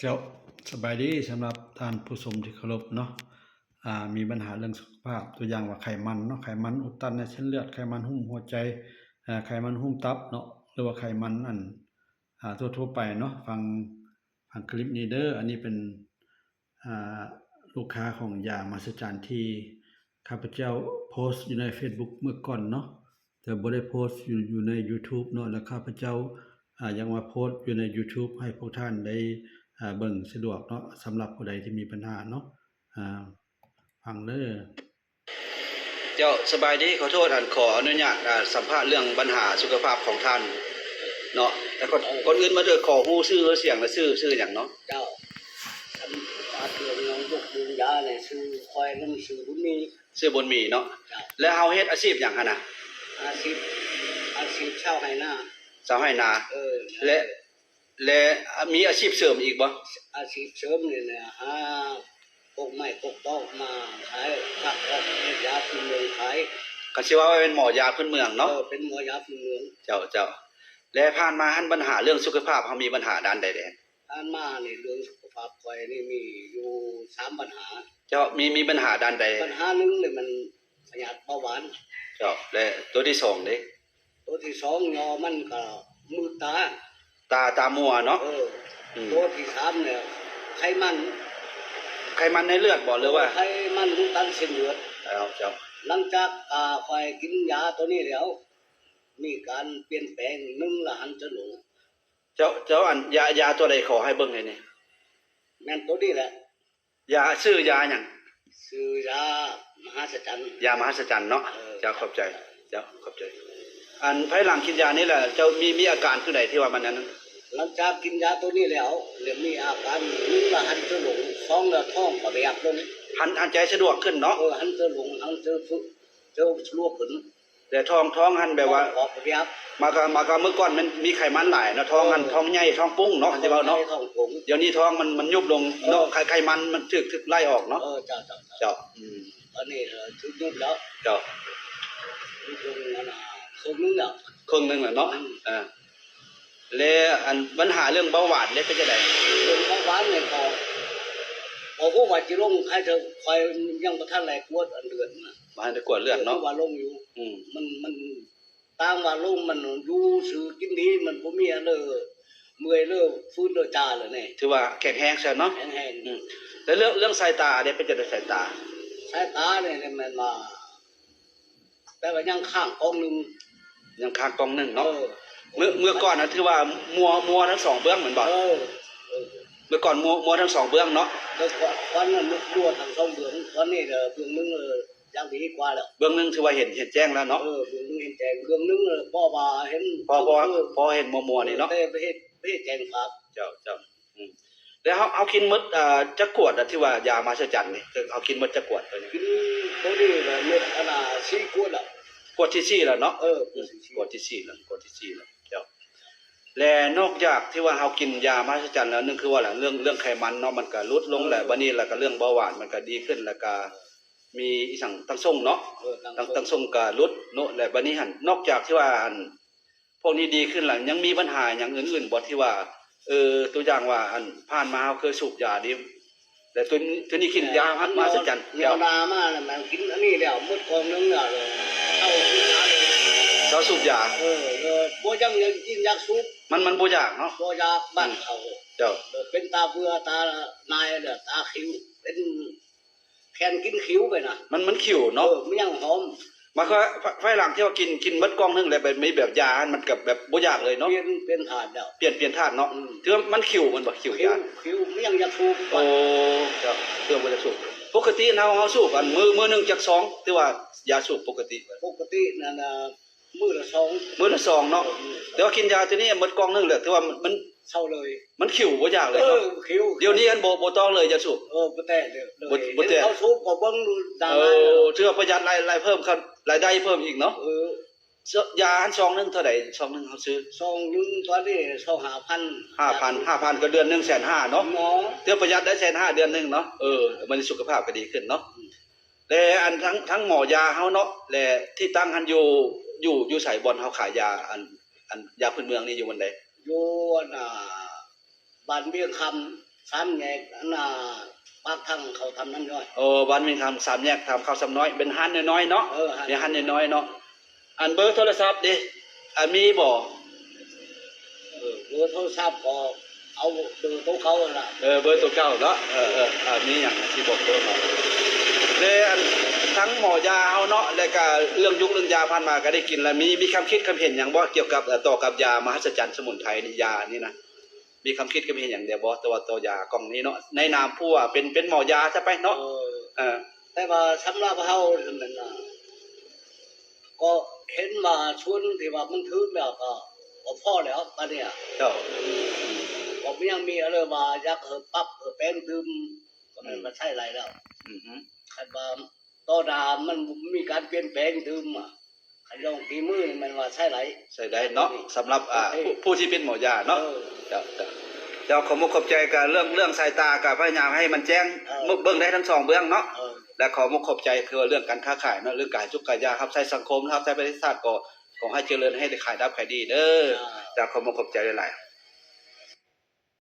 ເຈົ້າ ສະບາຍດີສຳລັບທ່ານຜູ້ຊົມທີ່ເຄົາລົບເນາະ. ອ່າ ມີບັນຫາເລື່ອງສຸຂະພາບ ຕົວຢ່າງວ່າໄຂມັນເນາະ, ໄຂມັນອຸດຕັນໃນເສັ້ນເລືອດ, ໄຂມັນຫຸ້ມຫົວໃຈ, ເອີ ໄຂມັນຫຸ້ມຕັບເນາະ ຫຼືວ່າໄຂມັນອັນ ອ່າ ທົ່ວໆໄປເນາະ. ຟັງ ຟັງຄລິບນີ້ເດີ. ອັນນີ້ເປັນ ອ່າ ລູກຄ້າຂອງຢາມະຫັດສະຈັນທີ່ຂ້າພະເຈົ້າໂພສຢູ່ໃນເຟສບຸກເມື່ອກ່ອນເນາະ, ແຕ່ບໍ່ໄດ້ໂພສຢູ່ ຢູ່ໃນຢູທູບເນາະ. ແລະ ຂ້າພະເຈົ້າ ອ່າ ຢາກມາໂພສຢູ່ໃນຢູທູບໃຫ້ພວກທ່ານໄດ້ ອ່າ ເບິ່ງສະດວກເນາະ, ສຳລັບຜູ້ໃດທີ່ມີບັນຫາເນາະ. ອ່າ ຟັງເດີ. ເຈົ້າ ສະບາຍດີ. ຂໍໂທດ ອັນ ຂໍອະນຸຍາດ ອ່າ ສຳພາດເລື່ອງບັນຫາສຸຂະພາບຂອງທ່ານເນາະ. ແຕ່ກ່ອນ ເອີ ກ່ອນອື່ນມາເດີ ຂໍຮູ້ຊື່ ເອີ ສຽງ ແລະ ຊື່ ຊື່ຫຍັງເນາະ? ເຈົ້າ ສຳພາດເລື່ອງ ເລື່ອງຢານີ້ ຊື່ຂ້ອຍນັ້ນຊື່ບຸນມີ. ຊື່ບຸນມີເນາະ. ເຈົ້າ ແລ້ວເຮົາເຮັດອາຊີບຫຍັງຫັ້ນນະ? ອາຊີບ ອາຊີບຊາວໄຮ່ນາ. ຊາວໄຮ່ນາ. ເອີ ແລະ ແລະ ມີອາຊີບເສີມອີກບໍ່? ອາຊີບເສີມນີ້ແຫຼະ ຫາກົກໄມ້ກົກຕອກມາຂາຍ, ຜັກອອກເຮັດຢາພື້ນເມືອງຂາຍ. ກໍຊິວ່າເປັນໝໍຢາພື້ນເມືອງເນາະ? ເອີ ເປັນໝໍຢາພື້ນເມືອງ. ເຈົ້າ ເຈົ້າ. ແລະ ຜ່ານມາຫັ້ນ ບັນຫາເລື່ອງສຸຂະພາບເຮົາມີບັນຫາດ້ານໃດແດ່? ຜ່ານມານີ້ເລື່ອງສຸຂະພາບຂ້ອຍນີ້ມີຢູ່ສາມບັນຫາ. ເຈົ້າ ມີ ມີບັນຫາດ້ານໃດ? ບັນຫາໜຶ່ງນີ້ມັນພະຍາດເບົາຫວານ. ເຈົ້າ ແລະ ຕົວທີສອງເດ? ຕົວທີສອງຍໍມັນກໍມືດຕາ. ຕາ ຕາມົວເນາະ? ເອີ ອືມ. ຕົວທີສາມນີ້ໄຂມັນ. ໄຂມັນໃນເລືອດບໍ່ ຫຼືວ່າ? ເອີ ໄຂມັນອຸດຕັນເສັ້ນເລືອດ. ເຈົ້າ ເຈົ້າ. ຫຼັງຈາກ ອ່າ ຂ້ອຍກິນຢາຕົວນີ້ແລ້ວ ມີການປ່ຽນແປງ. ໜຶ່ງລະຫັນຈະຫຼົງ. ເຈົ້າ ເຈົ້າ ອັນ ຢາ ຢາຕົວໃດ ຂໍໃຫ້ເບິ່ງໃຫ້ແດ່? ແມ່ນຕົວນີ້ແຫຼະ. ຢາ ຊື່ຢາຫຍັງ? ຊື່ຢາມະຫັດສະຈັນ. ຢາມະຫັດສະຈັນເນາະ. ເອີ ເຈົ້າ ຂອບໃຈ ເຈົ້າ ຂອບໃຈ. ອັນ ພາຍຫຼັງກິນຢານີ້ແຫຼະ ເຈົ້າມີ ມີອາການຄືໃດທີ່ວ່າມັນອັນນັ້ນ? ຫຼັງຈາກກິນຢາໂຕນີ້ແລ້ວ ແລ້ວມີອາການ ໜຶ່ງລະຫັນໃຈຫຼົງ, ສອງລະທ້ອງກໍແວບລົງ. ຫັນ ຫັນໃຈສະດວກຂຶ້ນເນາະ. ເອີ ຫັນໃຈຫຼົງ ຫັນໃຈຝຶ ເຈົ້າສະດວກຂຶ້ນ. ແຕ່ທ້ອງ ທ້ອງຫັ້ນແບບວ່າ ອອກໄປແວບ ມາກະ ມາກະ ເມື່ອກ່ອນມັນມີໄຂມັນຫຼາຍເນາະ, ທ້ອງຫັ້ນ ເອີ ທ້ອງໃຫຍ່ ທ້ອງປຸ້ງເນາະ ເອີ ທີ່ເວົ້າເນາະ. ທ້ອງໃຫຍ່ ທ້ອງປຸ້ງ. ດຽວນີ້ທ້ອງມັນ ມັນຍຸບລົງເນາະ. ເອີ ໄຂ ໄຂມັນມັນຖືກ ຖືກໄລ່ອອກເນາະ. ເອີ ເຈົ້າ ເຈົ້າ ເຈົ້າ. ອືມ ຕອນນີ້ ເອີ ຖືກຍຸບແລ້ວ. ເຈົ້າ ຍຸບລົງອັນນ່າ ເຄິ່ງໜຶ່ງແລ້ວ. ເຄິ່ງໜຶ່ງແລ້ວເນາະ. ອືມ ເອີ ແລະ ອັນ ບັນຫາເລື່ອງເບົາຫວານເດ ເປັນຈັ່ງໃດ? ເລື່ອງເບົາຫວານນີ້ກໍ ບໍ່ຮູ້ວ່າຊິລົງ ໃຫ້ເຖິງ ຂ້ອຍຍັງບໍ່ທັນໄດ້ກວດອັນເລືອດນະ. ບໍ່ທັນໄດ້ກວດເລືອດເນາະ. ເອີ ຄືວ່າລົງຢູ່. ອືມ ມັນ ມັນຕ່າງວ່າລົງ ມັນຢູ່ຊື່ກິນດີ ມັນບໍ່ມີອັນເລີ ເມື່ອຍເລີ ຟື້ນເລີ ຈາເລີນີ້. ຖືວ່າແຂງແຮງຊະເນາະ. ແຂງແຮງ. ອືມ ແລ້ວເລື່ອງ ເລື່ອງສາຍຕາເດ ເປັນຈັ່ງໃດສາຍຕາ? ສາຍຕານີ້ແມ່ນວ່າ ແປວ່າຍັງຄ້າງກ້ອງໜຶ່ງ. ຍັງຄ້າງກ້ອງໜຶ່ງເນາະ. ເອີ ເມື່ອ ເມື່ອກ່ອນນັ້ນຖືວ່າມົວ ມົວທັງສອງເບື້ອງແມ່ນບໍ່? ເອີ ເອີ ເມື່ອກ່ອນມົວ ມົວທັງສອງເບື້ອງເນາະ. ແລ້ວກ່ອນ ກ່ອນນັ້ນມົວທັງສອງເບື້ອງ, ຕອນນີ້ເອີ ເບື້ອງໜຶ່ງເອີ ຢ່າງດີກວ່າແລ້ວ. ເບື້ອງໜຶ່ງຖືວ່າເຫັນ ເຫັນແຈງແລ້ວເນາະ. ເອີ ເບື້ອງໜຶ່ງເຫັນແຈງ, ເບື້ອງໜຶ່ງເອີ ບໍ່ວ່າເຫັນ ພໍ ພໍ ພໍເຫັນມົວໆນີ້ເນາະ. ເອີ ແຕ່ໄປເຮັດ ໄປເຮັດແຈງພາບ. ເຈົ້າ ເຈົ້າ. ອືມ ແລ້ວເຮົາ ເຮົາກິນໝົດ ເອີ ຈັກຂວດ ທີ່ວ່າຢາມະຫັດສະຈັນນີ້ ເຮົາກິນໝົດຈັກຂວດໂຕນີ້? ກິນໂຕນີ້ລະເມັດອັນນ່າ ສີ່ຂວດລະ. ຂວດທີສີ່ແລ້ວເນາະ. ເອີ ຂວດທີສີ່ ຂວດທີສີ່ແລ້ວ ຂວດທີສີ່ແລ້ວ. ເຈົ້າ ແລະ ນອກຈາກທີ່ວ່າເຮົາກິນຢາມະຫັດສະຈັນແລ້ວ ໜຶ່ງຄືວ່າລະ ເລື່ອງ ເລື່ອງໄຂມັນເນາະ ມັນກະຫຼຸດລົງ. ເອີ ແລະ ບາດນີ້ລະກະເລື່ອງເບົາຫວານມັນກະດີຂຶ້ນ ລະກະມີອີ່ສັງ ຕັງສົ່ງເນາະ. ເອີ ຕັງ ຕັງ ຕັງສົ່ງກະຫຼຸດເນາະ. ແລະ ບາດນີ້ຫັ້ນ ນອກຈາກທີ່ວ່າ ອັນ ພວກນີ້ດີຂຶ້ນລະ ຍັງມີບັນຫາຫຍັງອື່ນໆບໍ່ ທີ່ວ່າ ເອີ ຕົວຢ່າງວ່າ ອັນ ຜ່ານມາເຮົາເຄີຍສູບຢານີ້ ແລະ ຕົວ ຕົວນີ້ກິນຢາມະຫັດສະຈັນ ແລ້ວໜ້າມາລະ ແມ່ນກິນອັນນີ້ແລ້ວ ໝົດກ່ອງໜຶ່ງແລ້ວ ເຊົາສູບຢາເລີຍ. ເຊົາສູບຢາ. ເອີ ບໍ່ຍັງ ຍັງກິນຢາສູບ. ມັນ ມັນບໍ່ຢາກເນາະ. ບໍ່ຢາກ ບາດເຂົ້າ. ເຈົ້າ. ເປັນຕາເບື່ອ ຕາໜ່າຍ ແລ້ວຕາຂິວ ເປັນ ແຄນກິນຂິວໄປນະ. ມັນ ມັນຂິວເນາະ. ເອີ ມັນຍັງຫອມ. ໝາຍຄວາມວ່າ ພາຍຫຼັງທີ່ວ່າກິນ ກິນໝົດກ່ອງໜຶ່ງແລ້ວ ແບບ ມີແບບຢາຫັ້ນ ມັນກະແບບບໍ່ຢາກເລີຍເນາະ. ປ່ຽນ ປ່ຽນທາດແລ້ວ. ປ່ຽນ ປ່ຽນທາດເນາະ. ອືມ ຖືວ່າມັນຂິວແມ່ນບໍ່? ຂິວຢາ. ຂິວ ຂິວ ມັນຍັງຢາກສູບ. ໂອ້ ເຈົ້າ. ຖືວ່າບໍ່ຢາກສູບ. ປົກກະຕິເຮົາ ເຮົາສູບ ອັນ ມື້ ມື້ໜຶ່ງຈັກຊອງ? ຖືວ່າຢາສູບປົກກະຕິ. ປົກກະຕິນັ້ນນະ ມື້ລະຊອງ. ມື້ລະຊອງເນາະ. ເອີ ແຕ່ວ່າກິນຢາໂຕນີ້ໝົດກ່ອງໜຶ່ງແລ້ວ ຖືວ່າມັນ ມັນເຊົາເລີຍ. ມັນຂິວບໍ່ຢາກເລີຍເນາະ. ເອີ ຂິວ. ດຽວນີ້ອັນ ບໍ່ ບໍ່ຕ້ອງເລີຍຢາສູບ. ເອີ ບໍ່ແຕະເລີຍ. ບໍ່ ບໍ່ແຕະ. ເຂົາສູບກໍເບິ່ງຢູ່ໜ້າ. ເອີ ຖືວ່າປະຢັດລາຍ ລາຍເພີ່ມ ລາຍໄດ້ເພີ່ມອີກເນາະ. ເອີ ຢາອັນຊອງໜຶ່ງເທົ່າໃດ? ຊອງໜຶ່ງເຮົາຊື້ ຊອງໜຶ່ງຕອນນີ້ຊອງຫ້າພັນ. ຫ້າພັນ ຫ້າພັນ ກໍເດືອນໜຶ່ງແສນຫ້າເນາະ. ຖືວ່າປະຢັດໄດ້ແສນຫ້າເດືອນໜຶ່ງເນາະ. ເອີ ບັດນີ້ສຸຂະພາບກໍດີຂຶ້ນເນາະ. ແລະ ອັນ ທາງ ທາງໝໍຢາເຮົາເນາະ ແລະ ທີ່ຕັ້ງຫັ້ນຢູ່ ຢູ່ ຢູ່ໃສ ບ່ອນເຮົາຂາຍຢາ ອັນ ອັນ ຢາພື້ນເມືອງນີ້ຢູ່ບ່ອນໃດ? ຢູ່ອັນນ່າ ບ້ານວຽງຄຳ. ສາມແຍກອັນນ່າ ປາກທາງເຂົ້າຖ້ຳນ້ຳນ້ອຍ. ເອີ ບ້ານເວງຄຳ ສາມແຍກທາງເຂົ້າຖ້ຳນ້ອຍ ເປັນຮ້ານນ້ອຍໆເນາະ. ເອີ ເປັນຮ້ານນ້ອຍໆເນາະ. ອັນເບີໂທລະສັບເດ ອັນມີບໍ່? ເອີ ເບີໂທລະສັບກໍເອົາເບີໂຕເກົ່າຫັ້ນລະ. ເອີ ເບີໂຕເກົ່າເນາະ. ເອີໆ ອາ ມີຫຍັງຊິບອກເພີ່ມເນາະ? ແລະ ອັນທັງໝໍຢາເຮົາເນາະ ແລະກະເລື່ອງຢູກເລື່ອງຢາຜ່ານມາກະໄດ້ກິນລະ ມີ ມີຄຳຄິດຄຳເຫັນຫຍັງບໍ່ ກ່ຽວກັບ ເອີ ຕໍ່ກັບຢາມະຫັດສະຈັນສະໝຸນໄພນີ້ ຢານີ້ນະ? ມີຄຳຄິດຄຳເຫັນຫຍັງແດ່ບໍ່ ຕໍ່ ຕໍ່ຢາກ່ອງນີ້ເນາະ ໃນນາມຜູ້ວ່າເປັນ ເປັນໝໍຢາຊະໄປເນາະ? ເອີ ເອີ ແຕ່ວ່າສຳລັບເຮົາແມ່ນວ່າ ກໍເຫັນວ່າສ່ວນທີ່ວ່າມັນຖືກແລ້ວກໍ ກໍພໍແລ້ວບາດນີ້. ເຈົ້າ ກໍຍັງມີອັນເລີຍວ່າຢາກເອີປັບເອີແປງຕື່ມ ກໍແມ່ນວ່າໃຊ້ໄດ້ແລ້ວ. ອືຮຶ ຄັນວ່າຕໍ່ໜ້າມັນມີການປ່ຽນແປງຕື່ມ ອາ ຄັນລອງຝີມືນີ້ແມ່ນວ່າໃຊ້ໄດ້ ໃຊ້ໄດ້ເນາະ. ສຳລັບ ອາ ໂອເຄ ຜູ້ ຜູ້ທີ່ເປັນໝໍຢາເນາະ. ເອີ ເຈົ້າ ເຈົ້າ ເຈົ້າ ຂອບມຸກຂອບໃຈກະເລື່ອງ ເລື່ອງສາຍຕາກະພະຍາຍາມໃຫ້ມັນແຈ້ງ ເອີ ເບິ່ງໄດ້ທັງສອງເບື້ອງເນາະ. ເອີ ແລະ ຂໍມຸກຂອບໃຈຄືວ່າເລື່ອງການຄ້າຂາຍເນາະ ເລື່ອງການສຸກກາຍາ ຮັບໃຊ້ສັງຄົມ ຮັບໃຊ້ປະເທດຊາດ ກໍຂໍໃຫ້ຈະເລີນ ໃຫ້ໄດ້ຂາຍດາບຂາຍດີເດີ. ເຈົ້າ ເຈົ້າ ຂອບມຸກຂອບໃຈຫຼາຍໆ.